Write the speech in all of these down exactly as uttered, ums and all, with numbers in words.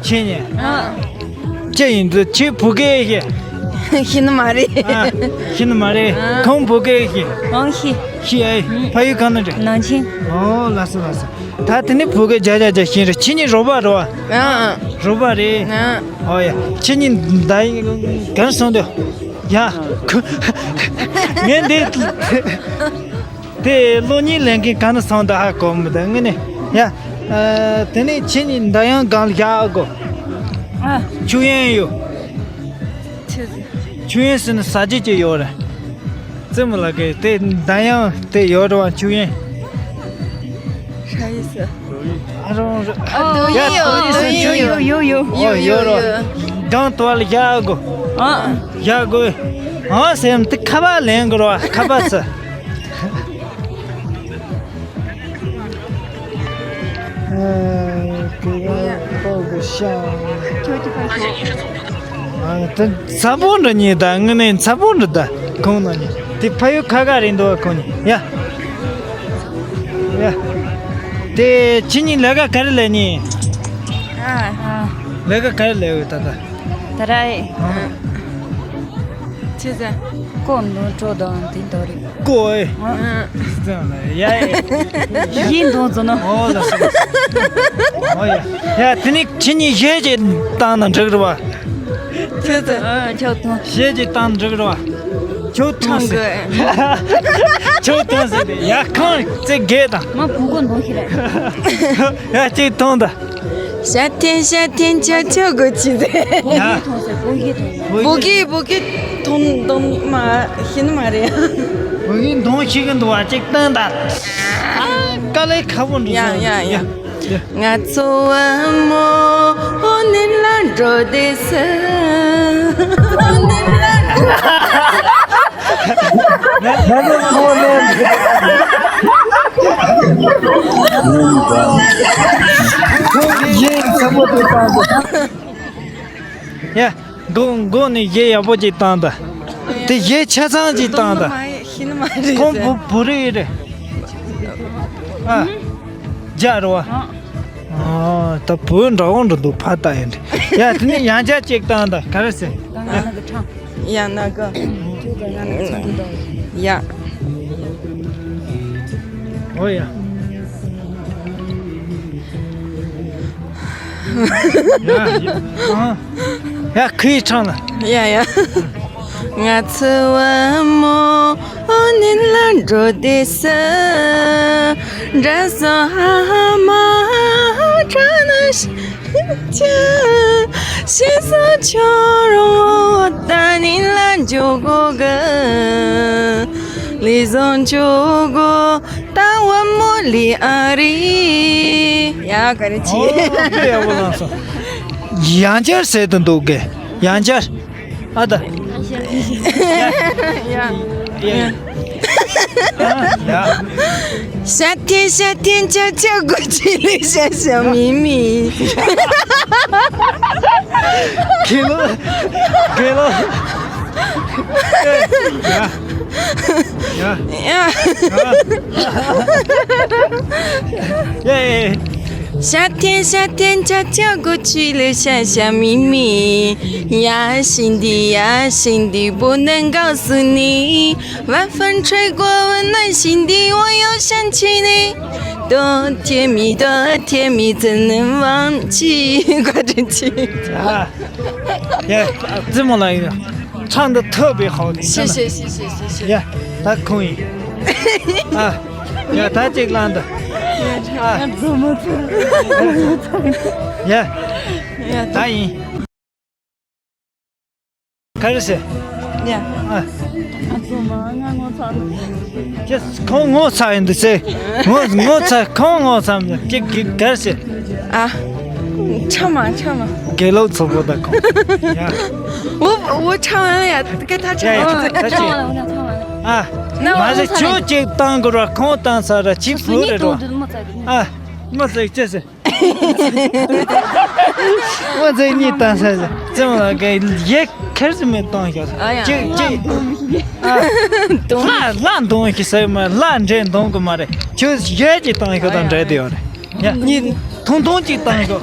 ཁྱེད་ཉིད། ཨ། ཅི་ཡིན་འདི་ཁྱེད་བོད་སྐད་ཤེས། ཤེས་ནི་མ་རེད། ཨ། ཤེས་ནི་མ་རེད། ཨ། ཁོང་བོད་སྐད་ཤེས། ཨང་ཤེས། ཤེས་ཨེ། ཕ་ཡུལ་གང་ན་རེད། ནང་ཆེན། ཨོ་ལགས་སོ་ལགས་སོ། ད་དེ་ནི་བོད་སྐད་རྒྱག་རྒྱག་རྒྱག་ཤེས་རེད། ཁྱེད་ཉིད་རོགས་པ་རེད་བ། ཨ། རོགས་པ་རེད། ཨ། ཨོ་ཡ། ཁྱེད་ཉིད་ད་གར་སོང་དུ། ཡ། ཁུ། ངས་འདི། དེ་གློག་བརྙན་ལེན་མཁན་ག་ན་སོང་ད་ཧ་གོ་མི་ད་ངི་ནི། ཡ། ཨ། དེ་ནས་ཁྱེད་ནི་འདི་ཡང་གང་ལ་བཞག་གོ། ཨ། ཆུ་ཡན་ཡོད། ཆུ། ཆུ་ཡན་ཟེར་ན་ཟ་རྒྱུ་ཅིག་ཡོད་རེད། རྩེད་མོ་ལ་གི་དེ་འདི་ཡང་དེ་ཡོད་རེད་བ། ཆུ་ཡན། ཧྲ་ཡི་ཟེར། ཨ་རོང་རེད། ཨ། དོ་ཡི་ཡོད། ཡ། དོ་ཡི་ཡོད། ཡོད་ཡོད་ཡོད། ཨོ་ཡོད་རེད་བ། གང་དུ་བ་ལ་བཞག་གོ། ཨ། བཞག་གོ། ཨ་སེམས་དེ་ཁ་པར་ལེན་དགོས་རེད་བ། ཁ་པར་ཚ། ཨ། དེ་ཡང་ཏོག་གི་ཤ། ཁྱོད་ཀྱི་ཕ་ཤོག་ཨ། དེ་ཚ་པོ་འདྲ་ཉིད་ད་ངི་ནས་ཚ་པོ་འདྲ་ད་ཁོང་ན་ཉིད་དེ་ཕ་ཡུལ་ཁ་ཁ་རེད་འདུག་ཁོང་ཉིད་ཡ། ཡ། དེ་ཁྱེད་ཉིད་ལས་ཀ་ག་རེ་ལས་ཉིད། ཨ། ལས་ཀ་ག་རེ་ལས་ཡོད་ད་ད། ད་ར་ཨེ། ཨ། ཆི་ཟེར། ཀོ་འདོན་སྤྲོ་དང་དེ་འདྲ་རེད། ཀོ་ཨེ། ཨ། ཟེར་ལ་ཡ་ཨེ། ཡིན་འདོན་ཟེར་ན། ཨོ་ལ་ཟེར། ཨོ་ཡ། ཡ་དེ་ནི་ཁྱེད་ཉིད་གཞས་ཅིག་བཏང་ན་འགྲིག་རེད་བ། ཆི་ཟེར། ཨ། ཁྱོད་ཐོང་། གཞས་ཅིག་བཏང་ན་འགྲིག་རེད་བ། ཁྱོད་ཐོང་ཟེར། ཁྱོད་ཐོང་ཟེར་ཏེ་ཡ་ཁང་ཙེ་གེ་དང་། མ་བུ་གོ་འདོན་ཤི་རེད། ཡ་གཅིག་ཐོང་ད། ཤ་ཐན་ཤ་ཐན་ཆ་ཆོ་གོ་ཆི་ཟེར། ཡ། ཐོང་ཟེར་བོ་གི་ཐོང་། བོ་གི་བོ་གི་ཐོང་འདོན་མ་ཤེས་ནི་མ་རེད། བོ་གི་འདོན་ཤེས་གི་འདུག་བ། ཅིག་བཏང་ད། ཨ། དཀའ་ལས་ཁག་པོ་འདུག་ཡ་ཡ་ཡ། ཡ། ང་ཚོ་བུ་མོ་ནི་ལ་འགྲོ་དེ་སི། ནི་ལ་འགྲོ། ང་ཚོ་བུ་མོ་ནི། ཁོང་གིས་གཞས་ཚ་པོ་དེ་བཏང་འདུག་ཡ། མགོ་མགོ་ནས་གཞས་ཡག་པོ་ཅིག་བཏང་ད། དེ་གཞས་ཆ་ཚང་ཅིག་བཏང་ད། ཤེས་ནི་མ་རེད། ཁོང་བུ་བུ་རེད་རེད། ཨ། རྒྱ་རེད་བ། ཨ། ད་བུ་འདྲ་བོ་འདྲ་འདུག་ཕ་ད་ཡིན་འདྲ། ཡ་དེ་ནས་ཡང་བསྐྱར་ཅིག་བཏང་ད་ག་རེ་ཟེར། ཡ་ན་ག་ཡ། ཨོ་ཡ། ཡ། ཨ། ཡ་ཁུའི་ཁྲང་ལ། ཡ་ཡ། ང་ཚོ་བུ་མོ་ནི་ལ་འགྲོ་དེ་སི། འདྲ་སོང་ཧ་ཧ་མ་དྲ་ན་ཤི་ཆ། ཤི་སོང་ཆོ་རོ་ད་ནི་ལ་འཇོག་གོ་གི། ལི་ཟོང་ཆོ་གོ། ད་བུ་མོ་ལི་ཨ་རི། ཡ་ག་རེ་ཆེ། ཨོ་དཔེ་ཡག་པོ་བླངས་སོང་། ཡང་བསྐྱར་ཟེར་དུ་འདུག་གི། ཡང་བསྐྱར། ཨ་ད། ཡ། ཡ། ཡ། ཤ་ཐན་ཤ་ཐན་ཆ་ཆ་གོ་ཆི་ལི་ཤ་ཤ་མི་མི། གེ་ལོ། གེ་ལོ། ཡ། ཡ། ཡ། ཡ། ཤ་ཐན་ཤ་ཐན་ཆ་ཆ་གོ་ཆི་ལི་ཤ་ཤ་མི་མི། ཡ་ཤིན་དི་ཡ་ཤིན་དི་བོ་ནན་གའོ་སུ་ནི། 晚饭吃过，问暖心的我又想起你。多甜蜜，多甜蜜，怎能忘记？挂着情。 ཡ། རྩེད་མོ་ལ་ཡིན། ཁྲང་འདི་ཐོབ་པའི་ཧའོ་ནི། 谢谢谢谢谢谢。 ཡ། ད་ཁོང་ཡིན། ཨ། ཡ་ད་ཅིག་ལང་ད། ཨ། ཡ། ཡ་ད་ཡིན། ག་རེ་ཟེར། ཡ། ཨ། ཁྱེད་ཁོང་ངོ་ཚ་ཡིན་འདུག་ཟེར། ངོ་ངོ་ཚ་ཁོང་ངོ་ཚ་མི་ཅིག་གི་ག་རེ་ཟེར། ཨ། ཁྲ་མ་ཁྲ་མ། དགེ་ལོག་ཚོ་པོ་ད་ཁོང་། ཡ། 我我唱完了呀，该他唱了。 ཡ་ཡ་ད་ཅིག་ཨ། མ་ཟེར་ཁྱོད་ཅིག་བཏང་དགོས་ར་ཁོང་བཏང་ས་ར་ཅིག་བུ་རེད་རོ། ཨ། མ་ཟེར་ཅི་ཟེར། ཨོ་ཙེ་གཉིས་བཏང་ས་ཟེར། ཙེ་མོ་ལ་ག་ཡེ་ཁེར་སི་མེ་བཏང་ཤོག་ཨ་ཡ། ཅིག་ཅིག་ཨ། ལ་ལ་འདོང་ཤི་ཟེར་མ་ལ་འདྲེ་འདོང་གི་མ་རེད། ཁྱོད་ཡེ་ཅིག་བཏང་ཤོག་དང་འདྲེ་དེ་ཡོད་རེད། ཡ། གཉིས་ཐུང་ཐུང་ཅིག་བཏང་ཤོག་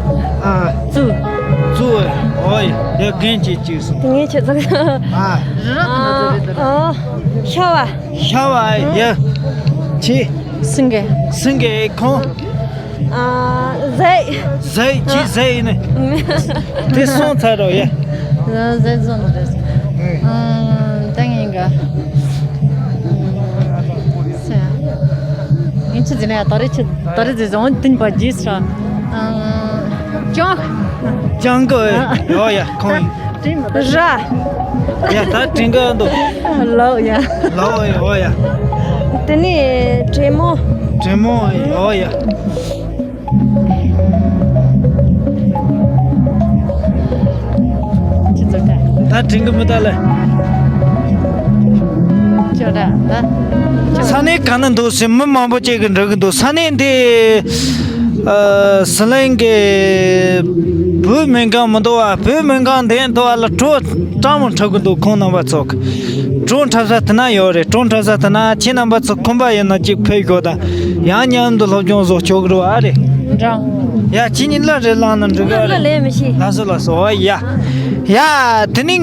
ཨ། ཙུ། ཙུ། ཨོ་ཡ། ཡ་རྒན་གྱིས་གཅིག་སོང་། དེ་ངས་ཁྱོད་ཚོ། ཨ། རི་རབ་ཏུ་ན་ཙུ་རེད་ད། ཨོ། ཤ་བ། ཤ་བ་ཡ། ཆི། སེང་གེ། སེང་གེ་ཁོང་། ཨ། ཟས། ཟས་ཅི་ཟས་ཡིན་ནི། དེ་སོང་ཚར་རོ་ཡ། ཟས་བཟོ་ནི་རེད། ཨ། ད་ངས་ག་ཨ། ངས་ཆི་ཟེར་ན་ཡ། ད་རེས་ཆི། ད་རེས་ཟས་བཟོ་འོན་ཏིན་པ་རྗེས་སུ། ཨ། ཅང་། ཅང་གི། ཨོ་ཡ་ཁོང་། ར། ཡ་ད་དྲིན་ག་འདུག་ལའོ་ཡ། ལའོ་ཡ། ཨོ་ཡ། དེ་ནས་དྲེད་མོང་། དྲེད་མོང་། ཨོ་ཡ། ཅི་ཙོ་ཀ་ད་དྲིན་ག་མི་ད་ལེ། ཅོ་ར་ད། ས་གནས་ག་ན་འདུག་ཟེར་མི་མང་པོ་ཅིག་གིས་འདྲི་གི་འདུག་ས་གནས་འདི། ཨ། ཟི་ལིང་གི་བོད་སྨན་ཁང་མི་འདུག་བ། བོད་སྨན་ཁང་འདི་འདུག་བ་ལ་གྲོ་སྤྲང་མོ་འཁྲབ་གི་འདུག་ཁོང་རྣམ་པ་ཚོ་གི། གྲོ་འཁྲབ་ས་དེ་ན་ཡོད་རེད། གྲོ་འཁྲབ་ས་དེ་ན་ཁྱེད་རྣམ་པ་ཚོ་ཁོམ་པ་ཡོད་ན་ཅིག་ཕེབས་ཤོག་དང་། ཡང་མཉམ་དུ་སློབ་སྦྱོང་བཟོ་ཆོག་གི་རེད་བ། ཨ་རེད། འདྲ། ཡ་ཁྱེད་གཉིས་ལ་རེ་ལངས་ན་འགྲིག་གི་རེད། ལ་ལས་མི་ཤེས། ལགས་སོ་ལགས་སོ། ཨོ་ཡ། ཡ་དེ་ནི།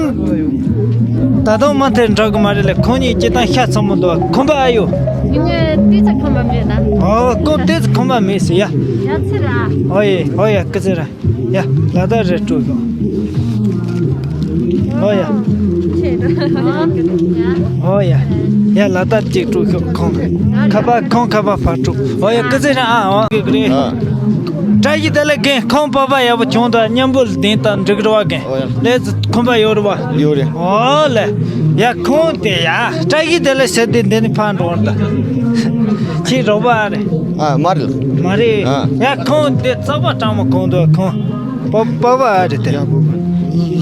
ད་དུང་མ་མཐའ་འགྲོ་གི་མ་རེད་ལ། ཁོང་གཉིས་སྐྱིད་ཐང་ཤ་ཚ་མོ་འདུག་ཁོམ་པ་ཨ་ཡོད། ངས་ཏོག་ཙམ་ཁོམ་པ་མེད་ད། ཨོ་ཁོང་ཏོག་ཙམ་ཁོམ་པ་མེད་ཟེར་ཡ། ཡ་ཚེ་ར། ཨོ་ཡེ་ཨོ་ཡ་སྐུ་ཚེ་ར། ཡ་ལ་དྭགས་རེ་སྤྲོད་ཤོག་ཨོ་ཡ། ཨོ་ཡ། ཡ་ལ་དྭགས་གཅིག་སྤྲོད་ཤོག་ཁོང་ཁ་པར་ཁོང་ཁ་པར་ཕར་སྤྲོད། ཨོ་ཡ་སྐུ་ཚེ་ར། ཨ་ཨོ་གི་རེད། ཨ། བཀྲ་ཤིས་བདེ་ལེགས་རྒན། ཁོང་བོད་པ་ཡག་པོ་བྱུང་དང་མཉམ་པོ་ལ་བདེན་དང་འགྲིག་རེད་བ་རྒན། ཨོ་ཡ། ལས་ཁོམ་པ་ཡོད་རེད་བ། ཡོད་རེད། ཨོ་ལེ། ཡ་ཁོང་དེ་ཡ་བཀྲ་ཤིས་བདེ་ལེགས་ཟེར་དེ་འདི་ནས་ཕར་འགྲོ་བར་ད། ཁྱེད་རོགས་པ་རེད། ཨ་མ་རེད། མ་རེད། ཨ། ཡ་ཁོང་དེ་རྩག་པ་སྤྲང་མོ་ཁོང་དུ་ཁོང་། བོད་པ་བོད་པ་རེད་དེ།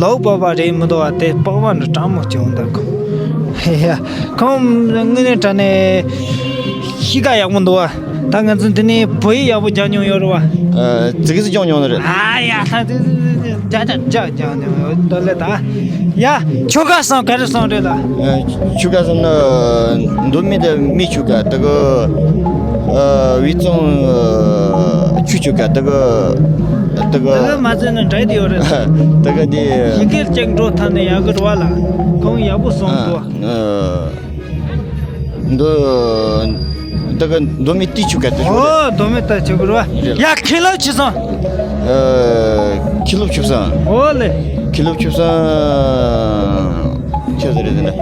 ལའོ་བོད་པ་རེད་མི་འདུག་བ། དེ་བོད་པ་འདྲ་སྤྲང་མོ་བྱུང་འདུག་ཁོང་། ཡ་ཁོང་དངོས་གནས་དྲང་གནས་གཤིས་ཀ་ཡག་པོ་འདུག་བ། ད་ང་ཚོ་འདི་ནས་བོད་ཡིག་ཡག་པོ་སྦྱང་མྱོང་ཡོད་རེད་བ། ཨ། ཙི་གེ་ཙི་སྦྱང་མྱོང་ནི་རེད། ཨ་ཡ། ད་ཙི་ཙི་ཙི་ཙི་རྒྱག་རྒྱག་རྒྱག་རྒྱག་ནས་ད་ལས་ད། ཡ། ཁྱོ་ག་སང་ག་རེ་སང་རེད་ད། ཨ། ཁྱོ་ག་སང་ནི་མདོ་སྨད་དེ་སྨད་ཁྱོ་ག་དེ་གི། ཨ། དབུས་གཙང་ཁྱོ་ཁྱོ་ག་དེ་གི། དེ་གི། དེ་གི་མ་ཟེར་ན་འདྲ་དེ་ཡོད་རེད། དེ་གི་དེ། ཡི་གེར་ཅིག་འགྲོ་ཐང་ནས་ཡག་གི་རེད་བ་ལ། ཁོང་ཡག་པོ་སོང་འདུག་ཨ། མདོ། འདི་མདོ་སྨད་ཏི་ཆུ་ག་ཏི་ཆུ་རེད། ཨོ། མདོ་སྨད་ཏི་ཆུ་གི་རེད་བ། རེད། ཡ། མཁན་སློབ་ཆོས་བཟང་། ཨ། མཁན་སློབ་ཆོས་བཟང་། ཨོ་ལེ། མཁན་སློབ་ཆོས་བཟང་། ཆོས་ཟེར་རེད་དེ་འདྲ།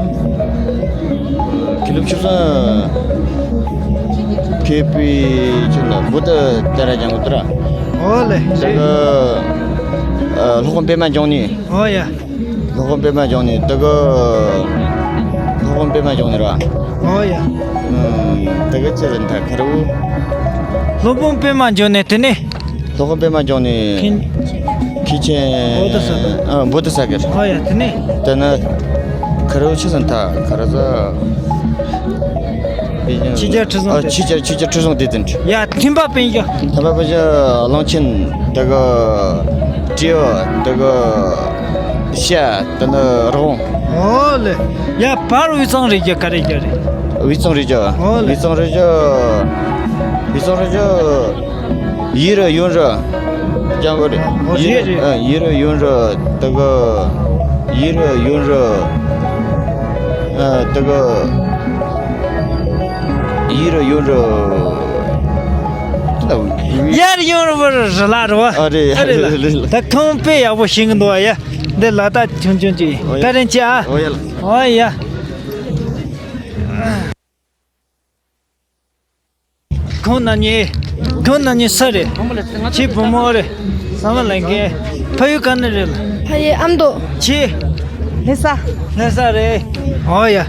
མཁན་སློབ་ཆོས་བཟང་། མཁས་པའི་ཆོས་ལ་བོད་དུ་ཏེ་ར་ལྗང་གུ་ཏི་ར། ཨོ་ལེ། དེ་གི། ཨ། སློབ་དཔོན་པད་མ་འབྱུང་གནས། ཨོ་ཡ། སློབ་དཔོན་པད་མ་འབྱུང་གནས་དེ་གི། སློབ་དཔོན་པད་མ་འབྱུང་གནས་ར། ཨོ་ཡ། ཨུམ། དེ་གི་ཅི་ཟེར་ད་ཁ་རུ། སློབ་དཔོན་པད་མ་འབྱུང་གནས་དེ་ནས། སློབ་དཔོན་པད་མ་འབྱུང་གནས། མཁན། མཁན་ཆེན། བོ་དྷི་ས་ཏྭ། ཨ། བོ་དྷི་ས་ཏྭ། ཨོ་ཡ། དེ་ནས། དེ་ནི། ཁ་རུ་ཆི་ཟེར་ད་ཁ་རུ་ཟ། ཆོས་རྒྱལ་ཁྲི་སྲོང་ལྡེ། ཨ། ཆོས་རྒྱལ། ཆོས་རྒྱལ་ཁྲི་སྲོང་ལྡེ་བཙན། ཡ། ཐིམ་པ་པཎ་ཞྭ། ཐིམ་པ་པཎ་ཞྭ། གླང་ཆེན། དེ་གི། སྤྲེའུ། དེ་གི། བྱ། དེ་ནི་རི་བོང་། ཨོ་ལེ། ཡ། བར་དབུས་གཙང་རི་རྒྱུད་ག་རེ་རྒྱུད་རེད། དབུས་གཙང་རི་རྒྱུད། ཨོ་ལེ། དབུས་གཙང་རི་རྒྱུད། དབུས་གཙང་རི་རྒྱུད། ཡུན་རིང་ཡུན་རིང་། ལྗང་གུ་རེད། ཨོ། ཡུན་རིང་། རེད་རེད། ཨ། ཡུན་རིང་ཡུན་རིང་། དེ་གི། ཡུན་རིང་ཡུན་རིང་། ཨ། དེ་གི། ཡུན་རིང་ཡུན་རིང་། ཡར་ཡོང་རུ་བར་རི་ལ་རུ་བ། ཨ། རེད། ཨ། རེད་ལ། རེད་ལ། ད་ཁོང་དཔེ་ཡག་པོ་ཤེས་གི་འདུག་བ་ཡ། འདི་ལ་དྭགས་ཆུང་ཆུང་ཅིག་ཨོ་ཡ། བཀའ་དྲིན་ཆེ་ཨ། ཨོ་ཡ་ལ། ཨོ་ཡ། ཁོང་རྣམ་གཉིས། ཁོང་རྣམ་གཉིས་སུ་རེད། ཁྱེད་བུ་མོ་རེད། ཟ་མ་ལེན་མཁན། ཕ་ཡུལ་ག་ནས་རེད་ལ། ཕ་ཡུལ་ཨ་མདོ། ཁྱེད། ལྷ་ས། ལྷ་ས་རེད། ཨོ་ཡ།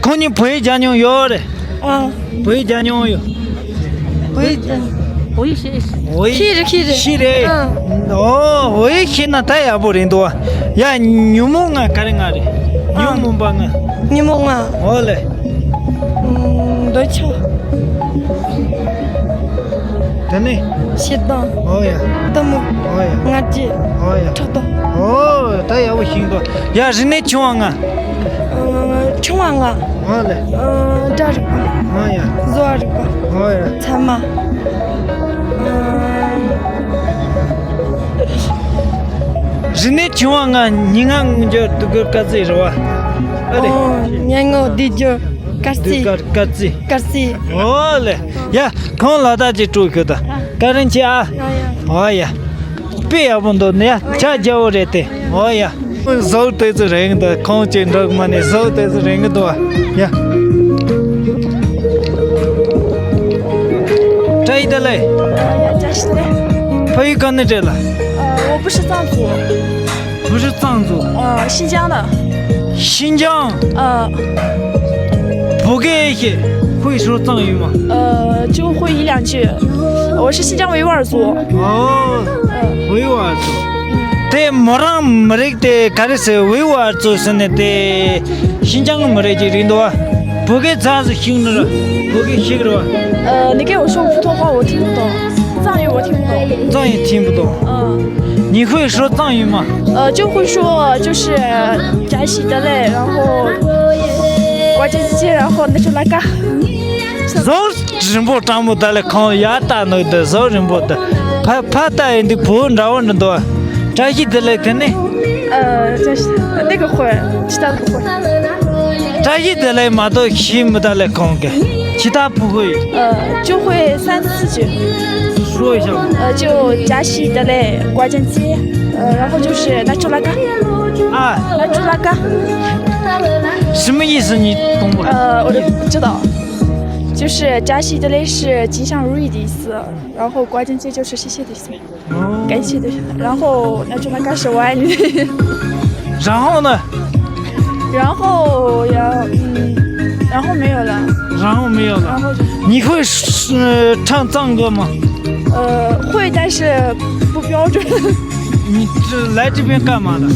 ཁོང་གཉིས་བོད་ཡིག་སྦྱང་མྱོང་ཡོད་རེད། ཨ། བོད་ཡིག་སྦྱང་མྱོང་ཡོད། བོད་ཡིག་སྦྱང་། བོད་ཡིག་ཤེས། བོད་ཡིག་ཤེས་རེད། ཤེས་རེད། ཤེས་རེད། ཨ། ཨོ། བོད་ཡིག་ཤེས་ན་ད་ཡག་པོ་རེད་འདུག་ཡ། ཉོན་མོངས་ལྔ་ག་རེ་ལྔ་རེད། ཨ། ཉོན་མོངས་པ་ལྔ། ཉོན་མོངས་ལྔ། ཨོ་ལེ། ཨུམ། འདོད་ཆགས། དེ་ནས། ཞེ་སྡང་། ཨོ་ཡ། གཏི་མུག་ཨོ་ཡ། ང་རྒྱལ། ཨོ་ཡ། ཕྲག་དོག་ཨོ། ད་ཡག་པོ་ཤེས་འདུག་ཡ། རིག་གནས་ཆུང་བ་ལྔ། ཨ། ཆུང་བ་ལྔ། ཨོ་ལེ། ཨ། སྒྲ་རིག་པ། ཨོ་ཡ། བཟོ་བ་རིག་པ། ཨོ་ཡ། ཚད་མ། ཨ། རིག་གནས་ཆུང་བ་ལྔ། སྙན་ངག་མངོན་བརྗོད། དུས་འཁོར་སྐར་རྩིས་རེད་བ། ཨ་རེད། ཨོ། སྙན་ངག་བསྡུས་བརྗོད། སྐར་རྩིས། དུས་འཁོར་སྐར་རྩིས། སྐར་རྩིས། ཨོ་ལེ། ཡ། ཁོང་ལ་དྭགས་ཅིག་སྤྲོད་ཤོག་ད། བཀའ་དྲིན་ཆེ་ཨ། ཨོ་ཡ། དཔེ་ཡག་པོ་འདུག་ནི་ཡ། ཆ་རྒྱ་བོ་རེད་དེ། ཨོ་ཡ། བཟོ་དེ་ཚོ་རིང་དུ་ཁོང་ཅིག་འགྲོ་གི་མ་ནི། བཟོ་དེ་ཚོ་རིང་གི་འདུག་ཨ། ཡ། བཀྲ་ཤིས་བདེ་ལེགས། བཀྲ་ཤིས་བདེ་ལེགས། ཕ་ཡུལ་ག་ནས་རེད་ལ། 呃，我不是藏族。 不是藏族。 呃，新疆的。 新疆。 呃。 བོད་སྐད་ཤེས། 会说藏语吗？ 呃，就会一两句。我是新疆维吾尔族。 ཨོ། 维吾尔族། དེ་མོ་རང་མི་རིགས་དེ་ག་རེ་ཟེར། 维吾尔族 ཟེར་ནས་དེ་新疆་གི་མི་རིགས་ཅིག་རེད་འདུག་བ། བོད་སྐད་ཚ་ཟེར་ཤིག་ནི་ར། བོད་སྐད་ཤེས་ཀྱི་རེད་བ། 呃，你跟我说普通话，我听不懂。藏语我听不懂。 藏语听不懂。 你会说藏语吗？ 呃，就会说，就是 བཀྲ་ཤིས་བདེ་ལེགས། 然后 བཀྲ་ཤིས་བདེ་ལེགས། 然后 ནུ་ཆོ་ལ་ཀ། བཟོ་རིང་པོ་སྤྲང་པོ་ད་ལས་ཁོང་ཡར་ལྟ་ནོ་དེ་བཟོ་རིང་པོ་དེ། ཕ་ཕ་ལྟ་ཡིན་དུས་བུ་འདྲ་བོ་འདྲ་འདུག་བཀྲ་ཤིས་བདེ་ལེགས་དེ་ནི། 呃，这是那个会，其他的不会。 བཀྲ་ཤིས་བདེ་ལེགས་མ་གཏོགས་ཤེས་མི་ད་ལས་ཁོང་གི། 其他不会。 呃，就会三四句。 说一下吧。 呃，就 བཀྲ་ཤིས་བདེ་ལེགས། བཀྲ་ཤིས་བདེ་ལེགས། 呃，然后就是 ནུ་ཆོ་ལ་ཀ། 啊。 ནུ་ཆོ་ལ་ཀ། 什么意思？你懂不懂？ 呃，我都不知道。 就是 བཀྲ་ཤིས་བདེ་ལེགས 是 吉祥如意的意思，然后 བཀྲ་ཤིས་བདེ་ལེགས 就是谢谢的意思。 哦。 感谢的。 然后 ནུ་ཆོ་ལ་ཀ 是我爱你。 然后呢？ 然后要，嗯，然后没有了。 然后没有了。 然后就 你会，呃，唱藏歌吗？ 呃，会，但是不标准。你这来这边干嘛的？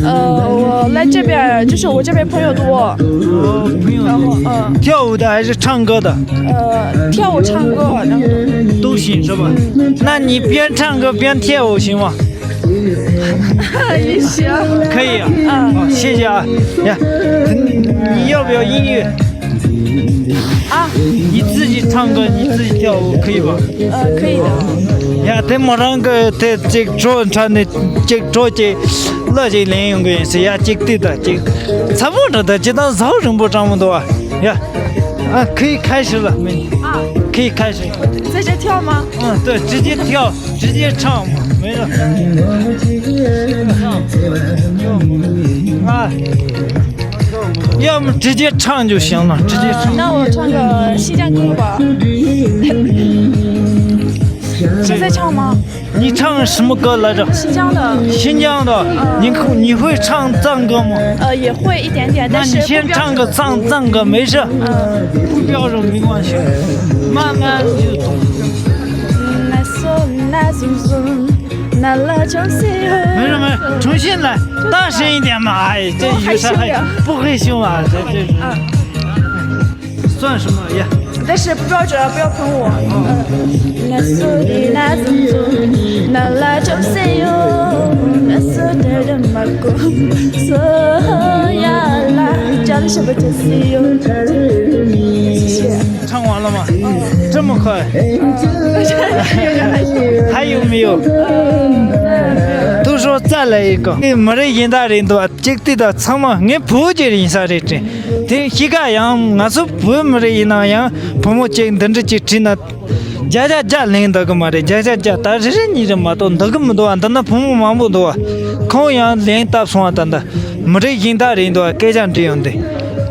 呃，我来这边，就是我这边朋友多。哦，朋友多。然后，嗯。跳舞的还是唱歌的？呃，跳舞、唱歌，然后都行是吧？那你边唱歌边跳舞行吗？也行。可以啊。嗯。好，谢谢啊。呀，你要不要音乐？啊，你自己唱歌，你自己跳舞，可以吧？呃，可以的。ཡ། དེ་མོ་རང་གི་དེ་གཅིག་གྲོ་འཁྲབ་ནས་གཅིག་གྲོ་གཅིག་གླུ་གཅིག་ལེན་ཡོང་གི་ཡིན་ཟེར། ཡ། གཅིག་དུས་དང་གཅིག་ཚ་པོ་འདྲ་དང་ཇི་ལྟར་ཟའུ་རིང་པོ་སྤྲང་མོ་འདུག་བ། ཡ། ཨ། 可以开始了没？ 可以开始。在这跳吗？嗯，对，直接跳，直接唱嘛，没事。啊，要么直接唱就行了，直接唱。那我唱个新疆歌吧。是在唱吗？你唱什么歌来着？新疆的。新疆的，你会你会唱藏歌吗？呃，也会一点点，但是不标准。那你先唱个藏藏歌，没事。嗯。不标准没关系，慢慢就懂。没事没事，重新来，大声一点嘛！哎，这有啥害？不害羞啊？这这。 算什么呀？但是不标准，不要喷我。谢谢。唱完了吗？这么快？还有没有？都说再来一个。མི་རེ་ཡིན་ད་རེད་འདུག་གཅིག་དུས་དང་ཚང་མ་ངའི་བུ་རྒྱུད་ཡིན་ས་རེད་དྲན། དེ་གཤིས་ཀ་ཡང་ང་ཚོ་བོད་མི་རིགས་ཡིན་ན་ཡང་བུ་མོ་གཅིག་འདི་འདྲ་གཅིག་བྲིས་ན་བརྒྱ་ཆ་བརྒྱ་ལེན་འདུག་གི་མ་རེད། བརྒྱ་ཆ་བརྒྱ་ད་རེ་རེ་གཉིས་རེ་མ་གཏོགས་འདུག་གི་མི་འདུག་བ། འདི་ན་བུ་མོ་མང་པོ་འདུག་བ། ཁོང་ཡང་ལེན་བཏབ་སོང་བ། ད་ལྟ་མི་རིགས་གཞན་དག་རེད་འདུག་བ། སྐད་ཆ་འདྲི་ཡོང་དེ།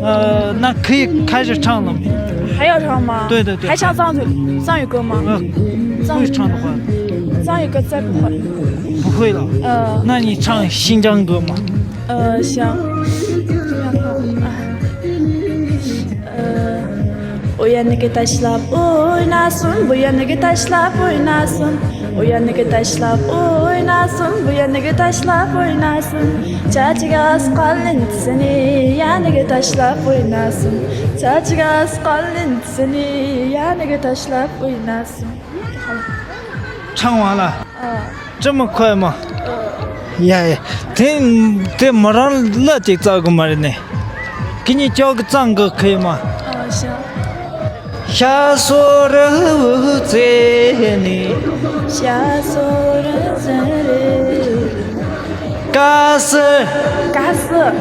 ཨ། 那可以开始唱了吗？还要唱吗？对对对。还唱藏族，藏语歌吗？呃，藏语。会唱的话。藏语歌再不会。不会了。呃。那你唱新疆歌吗？ 呃，行。唱完了。 这么快吗？ཡ་ཡ། དེ་དེ་མོ་རང་གླུ་ཅིག་བཙལ་དགོས་མ་རེད་ནས། ཁྱེད་གཉིས་ཅག་གི་གཙང་གི་ཁེ་མ། ཤ་སོ་རི་བུ་ཙེ་ནི། ཤ་སོ་རི་ཙེ་རེ། ཀ་སི། ཀ་སི།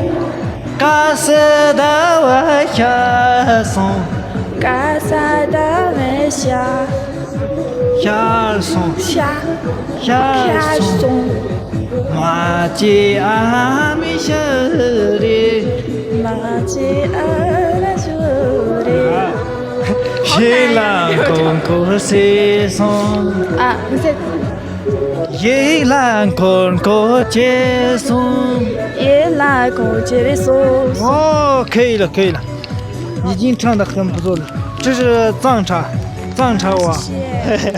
ཀ་སི་ཟླ་བ་ཤར་སོང་། ཀ་སི་ཟླ་བ་ཤར། ཤར་སོང་། ཤར། ཤར་སོང་། མ་ཅི་ཨ་མི་ཤི་རེད། མ་ཅི་ཨ་མི་ཤི་རེད། ཡིད་ལ་འཁོར་འཁོར་བྱས་སོང་། ཨ། མི་ཚེ། ཡིད་ལ་འཁོར་འཁོར་བྱས་སོང་། ཡིད་ལ་འཁོར་བྱས་སོང་། 哦，可以了，可以了。 已经唱得很不错了。这是藏茶，藏茶哇。谢谢。